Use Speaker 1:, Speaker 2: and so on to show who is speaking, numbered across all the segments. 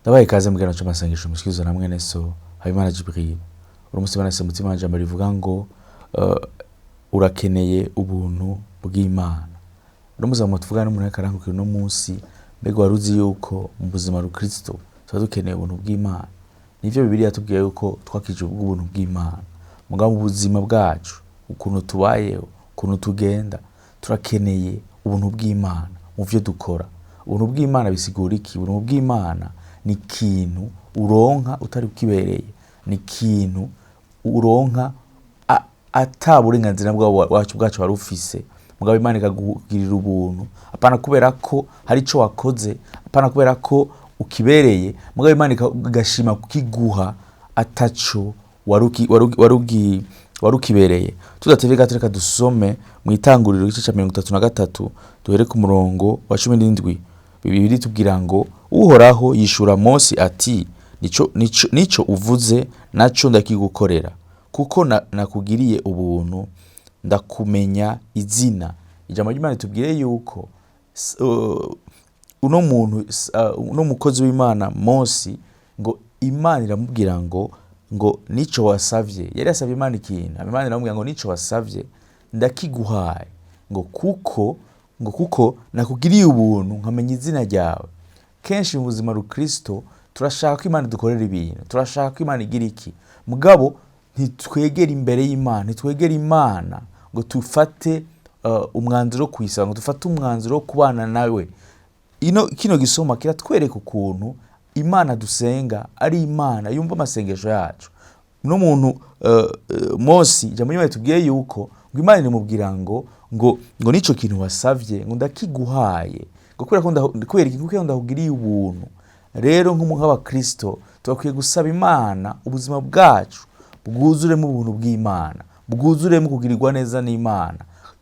Speaker 1: Ndabaye ikaze mu kiganiro c'amasengesho mushikirizwa na mwene so Habimana Jibril. Uno musi banase mutima wanje jambo rivuga ngo urakeneye ubuntu bw'Imana. Uno musi mu tuvugana n'umuntu ariko arankukira uno musi, mbega wari uzi yuko mu buzima rukristo tuba dukeneye ubuntu bw'Imana? Nivyo, Bibiliya yatubwiye yuko twakijwe ubuntu bw'Imana. Mugabo mu buzima bwacu, ukuntu tubayeho, ukuntu tugenda, turakeneye ubuntu bw'Imana mu vyo dukora. Ubuntu bw'Imana bisigura iki? Ubuntu bw'Imana ni ikintu uronka utari ukibereye, ni ikintu uronka ata burenganzira bwacu bwacu wari ufise, mugabo Imana ikakugirira ubuntu, apana kubera ko hari ico wakoze, apana kubera ko ukibereye, mugabo Imana igashima kukiguha ataco wari ukibereye. Tudatevye gato, reka dusome mu Itanguriro igice ca 33, duhere ku murongo wa 17. Bibiliya itubwira ngo: "Uhoraho yishura Mose ati: Nico uvuze naco ndakigukorera, kuko nakugiriye ubuntu, ndakumenya izina." Ijambo ry'Imana ritubwiye yuko uno muntu, uno mukozi w'Imana Mosi, ngo Imana iramubwira ngo nico wasavye. Yari yasavye Imana ikintu, Imana iramubwira ngo: "Nico wasavye ndakiguhaye," ngo kuko nakugiriye ubuntu, nkamenya izina ryawe. Kenshi mu buzima rukristo turashaka ko Imana idukorera ibintu, turashaka ko Imana igira iki, mugabo ntitwegera imbere y'Imana, ntitwegera Imana ngo tufate umwanzuro wo kuyisaba, ngo dufate umwanzuro wo kubana nawe. Ino kino gisoma kiratwereka ukuntu Imana dusenga ari Imana yumva amasengesho yacu. Uno muntu Mosi, ijambo ry'Imana ritubwiye yuko ngo Imana irimubwira ngo nico kintu wasavye ngo ndakiguhaye, ngo kubera ko kubera iki? Kuko ndakugiriye ubuntu. Rero nk'abakristo tubakwiye gusaba Imana ubuzima bwacu bwuzuremo ubuntu bw'Imana, bwuzuremo kugirirwa neza n'Imana.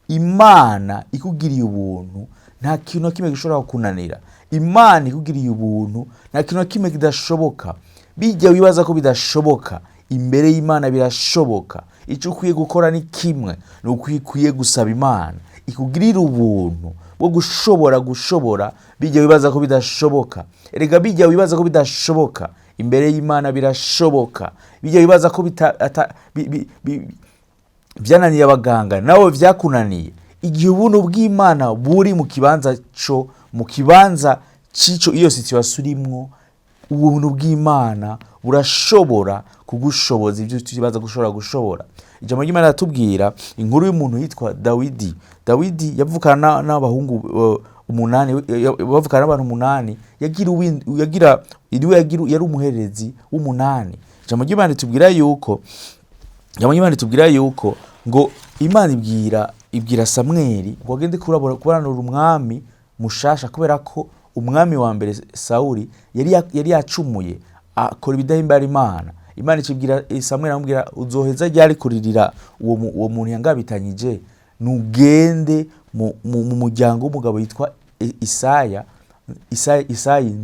Speaker 1: Imana ikugiriye ubuntu, nta kintu na kimwe gishobora kukunanira. Imana ikugiriye ubuntu, nta kintu na kimwe kidashoboka. Bijya wibaza ko bidashoboka, imbere y'Imana birashoboka. Icyo ukwiye gukora ni kimwe, ni uko ukwiye gusaba Imana ikugirira ubuntu bwo gushobora bijya wibaza ko bidashoboka. Erega bijya wibaza ko bidashoboka, imbere y'Imana birashoboka. Bijya wibaza ko byananiye abaganga, nawe byakunaniye. Igihe ubuntu bw'Imana buri mu kibanza cyo mu kibanza c'ico iyo situation urimwo, ubuntu bw'Imana burashobora kugushoboza ibyo tubaza gushobora. Ijambo ry'Imana riratubwira inkuru y'umuntu yitwa Dawidi. Dawidi yavukana n'abahungu umunani, bavukana n'abantu umunani, yagira niwe yagira yari umuherezi w'umunani. Ijambo ry'Imana ritubwira yuko ngo Imana ibwira Samweli ngo agende kuranura umwami mushasha, kubera ko umwami wa mbere Sawuli yari yacumuye, akora ibidahimbara Imana. Imana ikibwira Samweli, aramubwira: "Uzoheza ryari kuririra uwo muntu yangabitanyije? Nugende mu muryango w'umugabo yitwa Isaya, Isayi,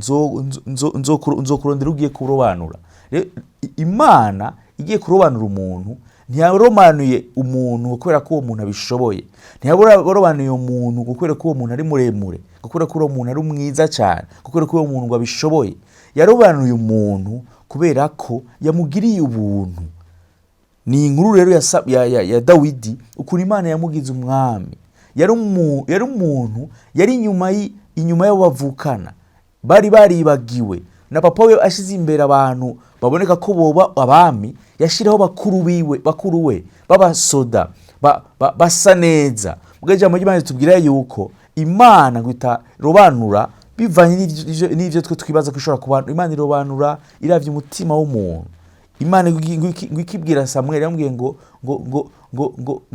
Speaker 1: nzokurondera ugiye kurobanura." Rero, Imana igiye kurobanura umuntu, ntiyarobanuye umuntu kubera ko uwo muntu abishoboye, ntiyarobanuye umuntu kubera ko uwo muntu ari muremure, kubera ko uwo muntu ari mwiza cyane, kubera ko uwo muntu ngo abishoboye. Yarobanuye umuntu kubera ko yamugiriye ubuntu. Ni inkuru rero ya Dawidi, ukuntu Imana yamugize umwami. Yari umuntu yari inyuma y'abo bavukana, bari baribagiwe na papa we. Ashize imbere abantu baboneka ko boba abami, yashiraho bakuru biwe, bakuru we b'abasoda basa neza. Mbwa ijambo ry'Imana ritubwira yuko Imana ngo itarobanura bivanye n'ivyo twe twibaza ko ishobora kuba. Imana irobanura iravye umutima w'umuntu. Imana ngo ikibwira Samweli, yamubwiye ngo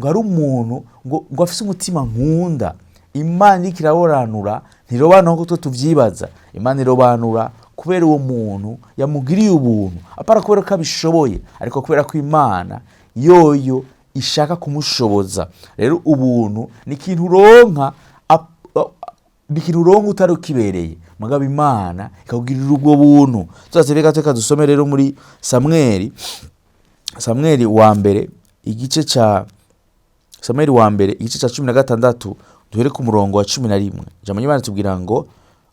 Speaker 1: ari umuntu ngo afise umutima nkunda. Imana iriko irarobanura, ntirobanura nkuko twe tuvyibaza. Imana irobanura kubera uwo muntu yamugiriye ubuntu, apara kubera ko abishoboye, ariko kubera ko Imana yoyo ishaka kumushoboza. Rero ubuntu ni ikintu uronka ni ikintu uronka utari ukibereye, mugabo Imana ikakugirira ubwo buntu. Tudatevye gato, reka dusome rero muri Samweli wa mbere, igice ca Samweli wa mbere, igice ca 16, duhere ku murongo wa 11. Ijambo ry'Imana ritubwira ngo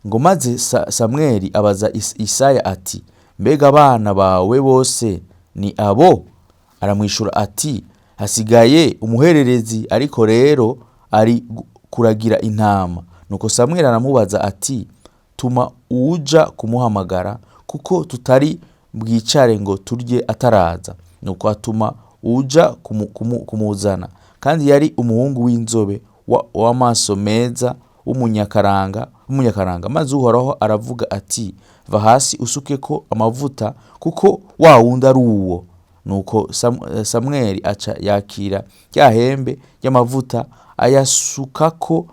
Speaker 1: Ngo maze Samweli abaza Isaya ati: "Mbega abana bawe bose ni abo?" Aramwishura ati: "Hasigaye umuhererezi, ariko rero ari kuragira intama." Nuko Samweli aramubaza ati: "Tuma uwuja kumuhamagara, kuko tutari bwicare ngo turye ataraza." Nuko atuma uwuja kumuzana. Kandi yari umuhungu w'inzobe, w'amaso meza, w'umunyakaranga. Maze Uhoraho aravuga ati: "Va hasi usukeko amavuta, kuko wa wundi ari uwo." Nuko Samweli aca yakira rya hembe ry'amavuta, ayamusukako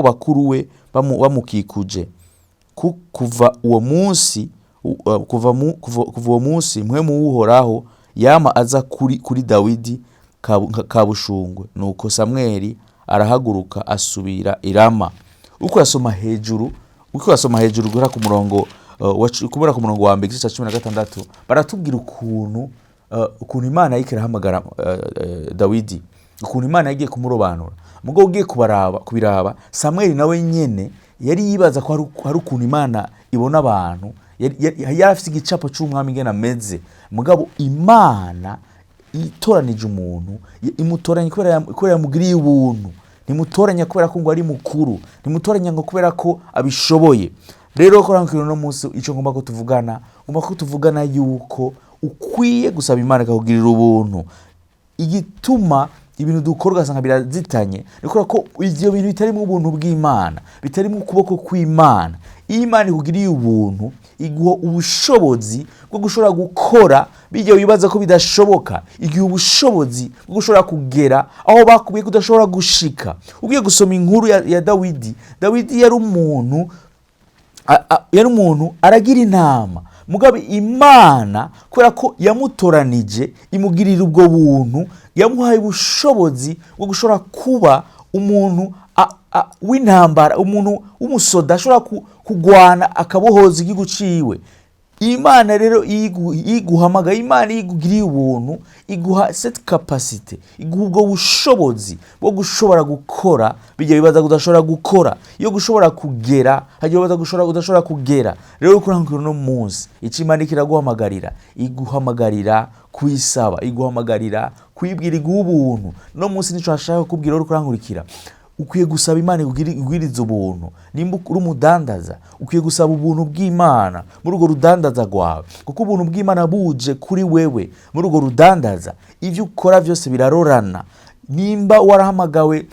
Speaker 1: bakuru we bamukikuje. Kuva uwo munsi, mpwemu w'Uhoraho yama aza kuri Dawidi kabushungwe. Nuko Samweli arahaguruka asubira i Rama. Uko urasoma hejuru guhera ku murongo wa, kubera ku murongo wa mbere, igice cya 16, baratubwira ukuntu Imana yariko irahamagara Dawidi, ukuntu Imana yagiye kumurobanura. Mugabo ugiye kubiraba, Samweli nawe nyene yari yibaza ko hari ukuntu Imana ibona abantu, yari afise igicapo c'umwami ingene ameze. Mugabo Imana itoranije umuntu, imutoranya kubera yamugiriye ubuntu. Ntimutoranya kubera ko ngo ari mukuru, ntimutoranya ngo kubera ko abishoboye. Rero ko uno munsi ico ngomba ko tuvugana yuko ukwiye gusaba Imana ikakugirira ubuntu. Igituma ibintu dukora ugasanga birazitanye ni kubera ko ivyo bintu bitarimwo ubuntu bw'Imana, bitarimwo ukuboko kw'Imana. Iyo Imana ikugiriye ubuntu, iguha ubushobozi bwo gushobora gukora bijya wibaza ko bidashoboka, iguha ubushobozi bwo gushobora kugera aho bakubwiye ko udashobora gushika. Ugiye gusoma inkuru ya Dawidi, Dawidi yari umuntu aragira intama. Mugabo Imana, kubera ko yamutoranije, imugirira ubwo buntu, yamuhaye ubushobozi bwo gushobora kuba umuntu w'intambara, umuntu w'umusoda ashobora kugwana akabohoza igihugu ciwe. Imana rero iguhamagaye, Imana igugiriye ubuntu, iguha cette capacité, iguha ubwo bushobozi bwo gushobora gukora bijya bibaza kudashobora gukora, iyo gushobora kugera hajya bibaza gushobora kudashobora kugera. Rero kurangura uno munsi, ico Imana ikiraguhamagarira, iguhamagarira kuyisaba, iguhamagarira kuyibwira, iguha ubuntu. No munsi nico ashaka kukubwira uri kurankurikira: ukwiye gusaba Imana igwirize ubuntu. Nimba uri umudandaza, ukwiye gusaba ubuntu bw'Imana muri urwo rudandaza rwawe, kuko ubuntu bw'Imana buje kuri wewe muri urwo rudandaza, ivyo ukora vyose birarorana. Nimba warahamagawe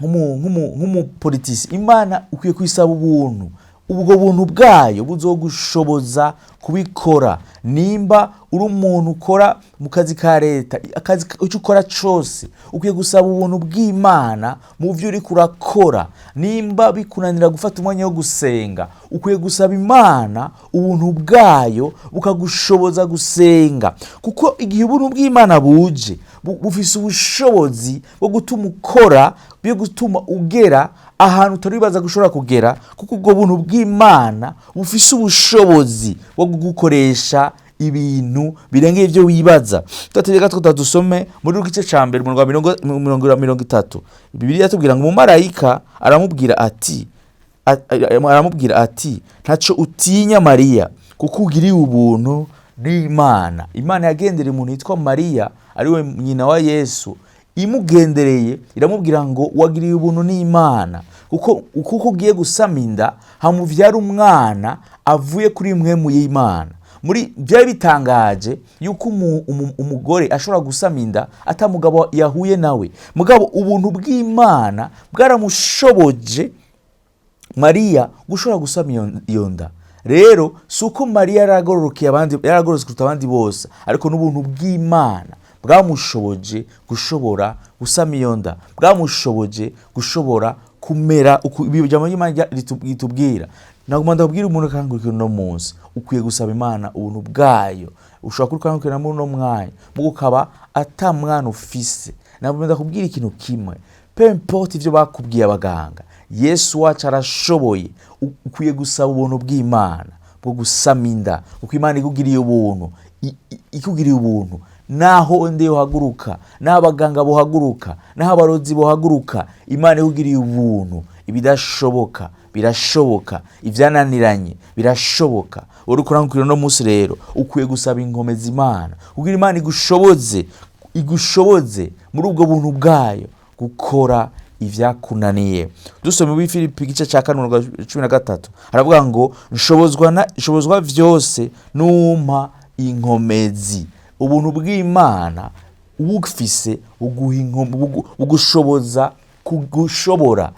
Speaker 1: nk'umupolitisi, Imana ukwiye kuyisaba ubuntu, ubwo buntu bwayo buzogushoboza kubikora. Nimba uri umuntu ukora mu kazi ka leta, akazi icyo ukora cose, ukwiye gusaba ubuntu bw'Imana mu vyo uriko urakora. Nimba bikunanira gufata umwanya wo gusenga, ukwiye gusaba Imana ubuntu bwayo bukagushoboza gusenga, kuko igihe ubuntu bw'Imana buje, bufise ubushobozi bwo gutuma ukora, bwo gutuma ugera ahantu utari wibaza gushobora kugera, kuko ubwo buntu bw'Imana bufise ubushobozi bwo kugukoresha ibintu birengeye ivyo wibaza. Tugategeka two dusome muri Luka igice ca mbere, umurongo wa 30. Bibiliya yatubwira ngo umumarayika aramubwira ati: "Ntaco utinya, Mariya, kuko ugiriwe ubuntu n'Imana." Imana yagendereye umuntu yitwa Mariya, ariwe nyina wa Yesu. Imugendereye iramubwira ngo: "Wagiriwe ubuntu n'Imana, kuko ugiye gusama inda, hamuvyara umwana avuye kuri mpwemu y'Imana." Muri byari bitangaje yuko umugore ashobora gusama inda ata mugabo yahuye nawe. Mugabo ubuntu bw'Imana bwaramushoboje Mariya gushobora gusama iyo nda. Rero si uko Mariya yaragororokeye abandi, yaragororotse kuruta abandi bose, ariko n'ubuntu bw'Imana bwamushoboje gushobora gusama iyo nda, bwamushoboje gushobora kumera uku ibi ijambo ry'Imana ritubwira. Nagomba ndabwira umuntu akangurikira uno munsi: ukwiye gusaba Imana ubuntu bwayo. Ushobora kurikangurikira muri uno mwanya, mugo ukaba ata mwana ufise. Nagomba ndakubwira ikintu kimwe: peu importe ivyo bakubwiye abaganga, Yesu wacu arashoboye. Ukwiye gusaba ubuntu bw'Imana bwo gusama inda, kuko Imana ikugiriye ubuntu, ikugiriye ubuntu. Naho nde yohaguruka, naho abaganga bohaguruka, naho abarozi bohaguruka, Imana ikugiriye ubuntu, ibidashoboka birashoboka, ivyananiranye birashoboka. Uri kurankurira no munsi rero ukwiye gusaba inkomezi Imana kugira Imana igushoboze, igushoboze muri ubwo buntu bwayo gukora ivyakunaniye. Dusome muri Filipi igice ca 4:13, haravuga ngo nshobozwa vyose numpa inkomezi. Ubuntu bw'Imana ubufise buguha bugushoboza kugushobora.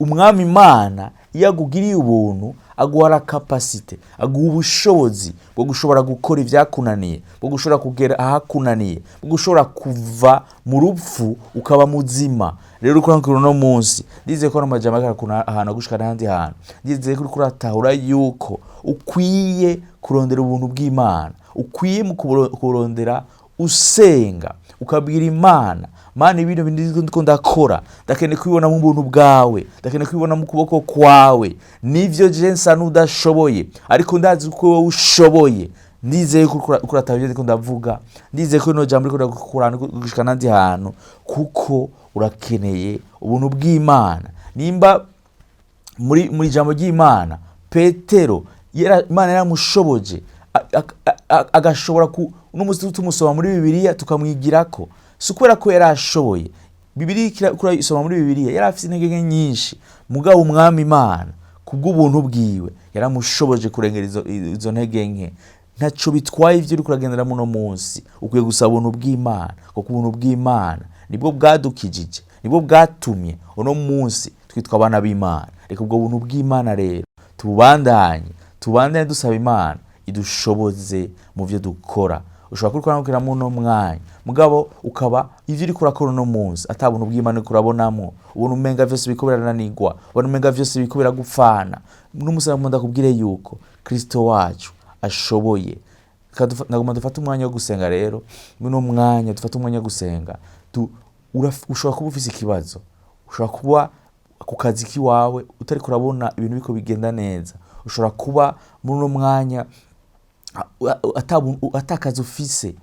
Speaker 1: Umwami Imana iyo agugiriye ubuntu aguha la capacité, aguha ubushobozi bwo gushobora gukora ivyakunaniye, bwo gushobora kugera ahakunaniye, bwo gushobora kuva mu rupfu ukaba muzima. Rero uriko urankura uno munsi, ndizeye ko ano majambo ariko arakuna ahantu agushikana ahandi hantu. Ndizeye ko uriko uratahura yuko ukwiye kurondera ubuntu bw'Imana, ukwiye mu kurondera usenga ukabwira Imana: Mana, ibintu bindi ndiko ndakora ndakeneye kubibona mu buntu bwawe, ndakeneye kubibona mu kuboko kwawe. Nivyo je nsa n'udashoboye, ariko ndazi ko wowe ushoboye. Ndizeye ko uriko uratahura ivyo ndiko ndavuga. Ndizeye ko rino jambo riko riragukurana gushikana ahandi hantu, kuko urakeneye ubuntu bw'Imana. Nimba muri ijambo ry'Imana Petero Imana yaramushoboje agashobora uno munsi tumusoma muri Bibiliya tukamwigirako, si ukubera ko yari ashoboye. Bibiliya kurayisoma muri Bibiliya, yari afise intege nke nyinshi, mugabo Umwami Imana kubw'ubuntu bwiwe yaramushoboje kurengera izo ntege nke. Ntaco bitwaye ivyo uriko uragendera muno munsi, ukwiye gusaba ubuntu bw'Imana, kuko ubuntu bw'Imana nibwo bwadukijije, nibwo bwatumye uno munsi twitwa abana b'Imana. Reka ubwo buntu bw'Imana rero tubandanye, tubandanye dusaba Imana idushoboze mu vyo dukora. Ushobora kuriko urankurikira muno mwanya, mugabo ukaba ivyo uriko urakora uno munsi ata buntu bw'Imana uriko urabonamwo, ubona umenga vyose biriko birananirwa, ubona umenga vyose biriko biragupfana. Uno munsi ndagomba ndakubwire yuko Kristo wacu ashoboye. Reka nagomba dufate umwanya wo gusenga. Rero muno mwanya dufate umwanya wo gusenga. Ushobora kuba ufise ikibazo, ushobora kuba ku kazi kiwawe utariko urabona ibintu biriko bigenda neza, ushobora kuba muri uno mwanya atakazi ufise.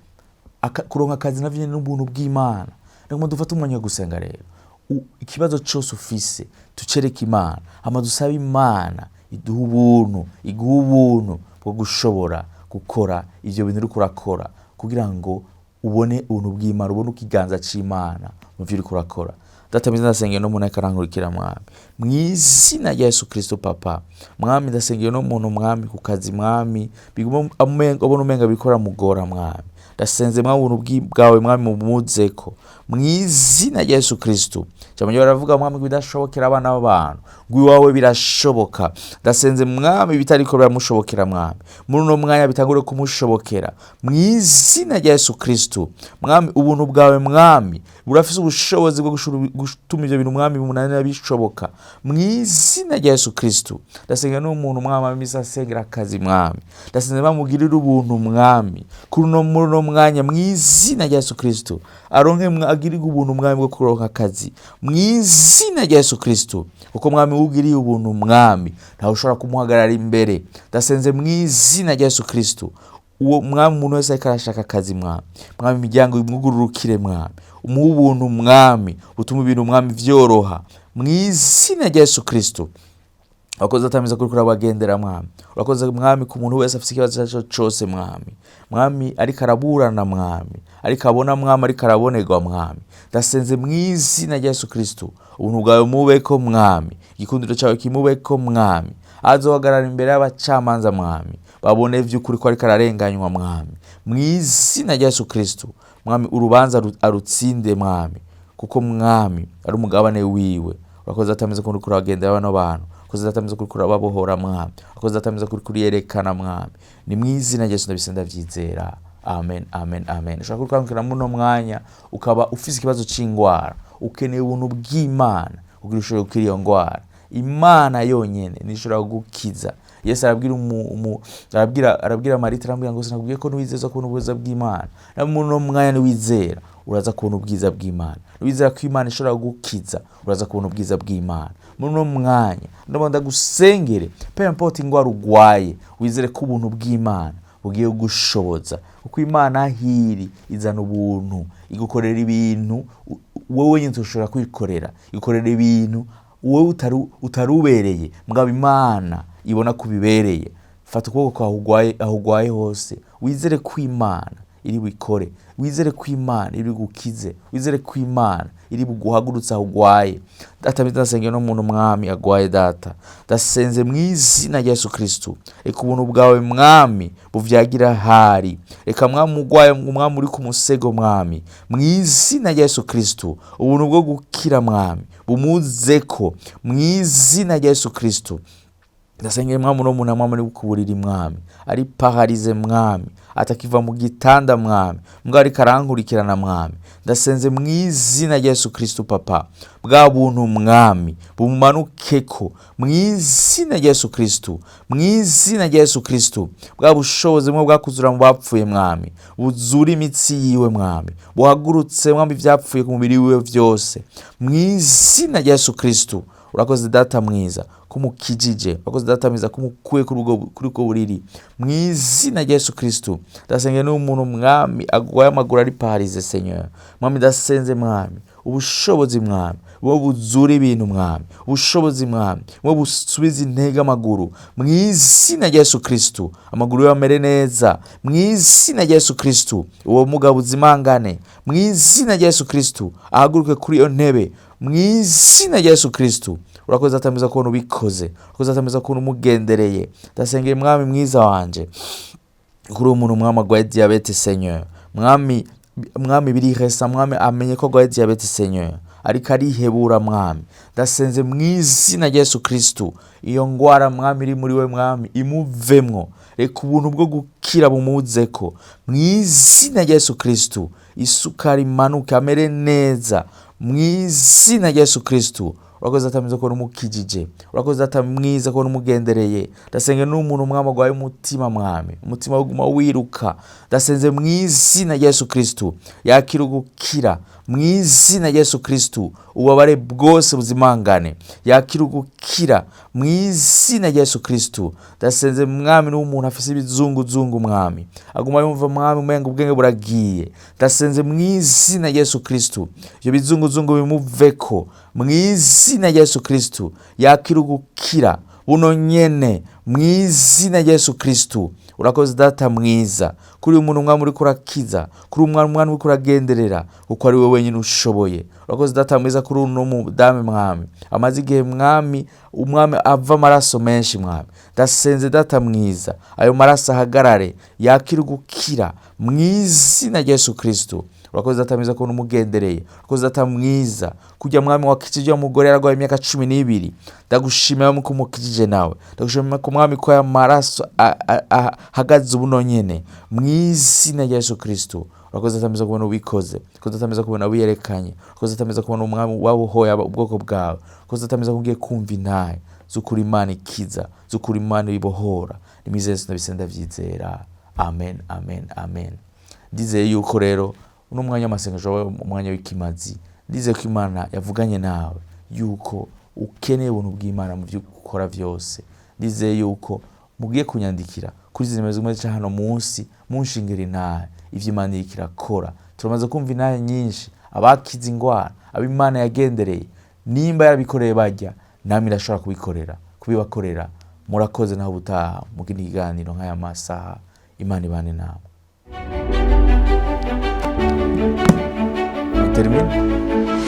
Speaker 1: Kuronka akazi navyo nyene n'ubuntu bw'Imana. Nagomba dufate umwanya wo gusenga rero. Ikibazo cose ufise tucereke Imana, hama dusabe Imana iduhe ubuntu, iguhe ubuntu bwo gushobora gukora ivyo bintu uriko urakora, kugira ngo ubone ubuntu bw'Imana, ubone ikiganza c'Imana mu vyo uriko urakora. Data mwiza, ndasengeye no muntu ariko arankurikira, Mwami, mw'izina rya Yesu Kristo. Papa Mwami, ndasengeye no muntu, Mwami, ku kazi, Mwami, biguma ubona umenga biriko biramugora. Mwami, ndasenze, Mwami, ubuntu bwawe, Mwami, mumuzeko mw'izina rya Yesu Kristo. Ijambo ryawe riravuga, Mwami, ngo ibidashobokera abana b'abantu, ngo iwawe birashoboka. Ndasenze, Mwami, bitariko biramushobokera, Mwami, muri uno mwanya bitangure kumushobokera mw'izina rya Yesu Kristo. Mwami, ubuntu bwawe, Mwami, burafise ubushobozi bwo gutuma ivyo bintu, Mwami, bimunanira bishoboka mw'izina rya Yesu Kristo. Ndasenga n'umuntu, Mwami, amisa asengera akazi, Mwami, ndasenze bamugirire ubuntu, Mwami, kuri uno muri uno mwanya mw'izina rya Yesu Kristo, aronke agirirwe ubuntu, Mwami, bwo kuronka akazi mw'izina rya Yesu Kristo, kuko, Mwami, ugiriye ubuntu, Mwami, ntawe ushobora kumuhagarara imbere. Ndasenze mw'izina rya Yesu Kristo, uwo Mwami, umuntu wese ariko arashaka akazi, Mwami, Mwami, imiryango imwugururukire, Mwami, umuhe ubuntu, Mwami, butuma ibintu, Mwami, vyoroha mw'izina rya Yesu Kristo. Urakoze atamiza kuri kurabagendera, Mwami. Urakoze, Mwami, ku muntu wese afite ikibazo icyo ari cyo cyose, Mwami, Mwami, ariko araburana, Mwami, ariko abona, Mwami, ariko arabonerwa. Mwami, ndasenze mw'izina rya Yesu Kristo, ubuntu bwawe mubeko, Mwami, igikundiro cyawe kimubeko, Mwami, azohagarara imbere y'abacamanza, Mwami, babone vy'ukuri ko ariko ararenganywa, Mwami, mw'izina rya Yesu Kristo. Mwami, urubanza arutsinde, Mwami, kuko, Mwami, ari umugabane wiwe. Urakoze atamiza ko uriko uragendera bano bantu. Urakoze atamiza ko uriko urababohora, Mwami. Urakoze atamiza ko uriko uriyerekana, Mwami. Ni mw'izina rya Yesu ndabise ndavyizera, amen, amen, amen. Ushobora kurikangukira muri uno mwanya ukaba ufise ikibazo c'ingwara, ukeneye ubuntu bw'Imana kugira ushobore gukira iyo ngwara. Imana yonyene niyo ishobora kugukiza. Yesu arabwira arabwira Marita, arambwira ngo sinakubwiye ko niwizeza kubona ubwiza bw'Imana? Na muri uno mwanya niwizera uraza kubona ubwiza bw'Imana. Niwizera ko Imana ishobora kugukiza uraza kubona ubwiza bw'Imana. Muri uno mwanya ndabona ndagusengere, peu importe ingwara urwaye, wizere ko ubuntu bw'Imana Bugiye gushoboza, kuko Imana hiri izana ubuntu, igukorera ibintu wowe wenyine utoshobora kwikorera, igukorera ibintu wowe utarubereye, mugabo Imana ibona ko ubibereye. Fata ukuboko kwawe ugwaye, aho ugwaye hose, wizere ko Imana iri bikore, wizere ko Imana iri bugukize, wizere ko Imana iri buguhagurutse aho ugwaye. Data mwiza, ndasengera no muntu mwami agwaye. Data, ndasenze mu izina rya Yesu Kristo, reka ubuntu bwawe mwami buvyagira hari. Reka mwami ugwaye, umwami uri ku musego, mwami, mu izina rya Yesu Kristo, ubuntu bwo gukira mwami bumuzeko mu izina rya Yesu Kristo. Ndasengera mwami uno muntu, mwami uri ku buriri, mwami ari paralysé, mwami atakiva mu gitanda, mwami mbwa ariko arankurikirana. Mwami, ndasenze mu izina rya Yesu Kristo, papa, bwa buntu mwami bumanukeko mu izina rya Yesu Kristo, mu izina rya Yesu Kristo. Bwa bushobozi bumwe bwakuzura mu bapfuye, mwami, buzura imitsi yiwe, mwami, buhagurutse mwami ivyapfuye ku mubiri wiwe vyose mu izina rya Yesu Kristo. Urakoze data mwiza kumukijije, urakoze data mwiza kumukuye kuri ubwo buriri mu izina rya Yesu Kristo. Ndasengera n'umuntu mwami agwaye amaguru ari paralysé, Seigneur. Mwami, ndasenze mwami, ubushobozi mwami bwo buzura ibintu, mwami, ubushobozi mwami bwo busubiza intege amaguru mu izina rya Yesu Kristo, amaguru yawe amere neza mu izina rya Yesu Kristo, uwo mugabo uzimangane mu izina rya Yesu Kristo, ahaguruke kuri iyo ntebe mu izina rya Yesu Kristo. Urakoze data mwiza kubona ubikoze, urakoze data mwiza kubona umugendereye. Ndasengera mwami mwiza wanje kuri uwo muntu mwami agwaye diabète, Seigneur. Mwami, mwami birihesa, mwami amenye ko agwaye diabète, Seigneur, ariko arihebura. Mwami, ndasenze mu izina rya Yesu Kristo, iyo ngwara mwami iri muri we, mwami, imuvemwo. Reka ubuntu bwo gukira bumuzeko mu izina rya Yesu Kristo, isukari imanuke, amere neza mu izina rya Yesu Kristo. Urakoze data mwiza kubona umukijije, urakoze data mwiza kubona umugendereye. Ndasenga n'umuntu mwami agwaye umutima, mwami, umutima uguma wiruka. Ndasenze mu izina rya Yesu Kristo, yakira ugukira mu izina rya Yesu Kristo, ububabare bwose buzimangane, yakira ugukira mu izina rya Yesu Kristo. Ndasenze mwami n'umuntu afise ibizunguzungu, mwami aguma yumva mwami umenga ubwenge buragiye. Ndasenze mu izina rya Yesu Kristo, ivyo bizunguzungu bimuveko mu izina rya Yesu Kristo, yakira ugukira buno nyene mu izina rya Yesu Kristo. Urakoze data mwiza kuri uyu muntu mwami uriko urakiza, kuri uyu mwana mwami uriko uragenderera, kuko ari we wenyine ushoboye. Urakoze data mwiza kuri uno mudamu mwami amaze igihe mwami umwami ava amaraso menshi. Mwami, ndasenze data mwiza, ayo maraso ahagarare, yakira ugukira mu izina rya Yesu Kristo. Urakoze data mwiza kubona umugendereye, urakoze data mwiza kujya mwami wakijije umugore yaragwaye imyaka 12. Ndagushimira ko umukijije nawe, ndagushimira ko mwami ko aya maraso ahagaze ubuno nyene mu izina rya Yesu Kristo. Urakoze data mwiza kubona ubikoze, urakoze data mwiza kubona wiyerekanye, urakoze data mwiza kubona umwami wabohoye ubwoko bwawe, urakoze data mwiza kugiye kumva intahe z'ukuri Imana ikiza, z'ukuri Imana ibohora. Ni mu izina rya Yesu ndabise ndavyizera, amen, amen, amen. Ndizeye yuko rero uno mwanya w'amasengesho wabaye umwanya w'ikimazi. Ndizeye ko Imana yavuganye nawe yuko ukeneye ubuntu bw'Imana mu byo ukora vyose. Ndizeye yuko mugiye kunyandikira kuri izi nimero zimwe zica hano munsi, munshingire intahe ivyo Imana iriko irakora. Turamaze kumva intahe nyinshi, abakize ingwara, abo Imana yagendereye. Nimba yarabikoreye barya, namwe irashobora kubibakorera. Murakoze, naho ubutaha mu kindi kiganiro nk'aya masaha. Imana ibane namwe. Termine.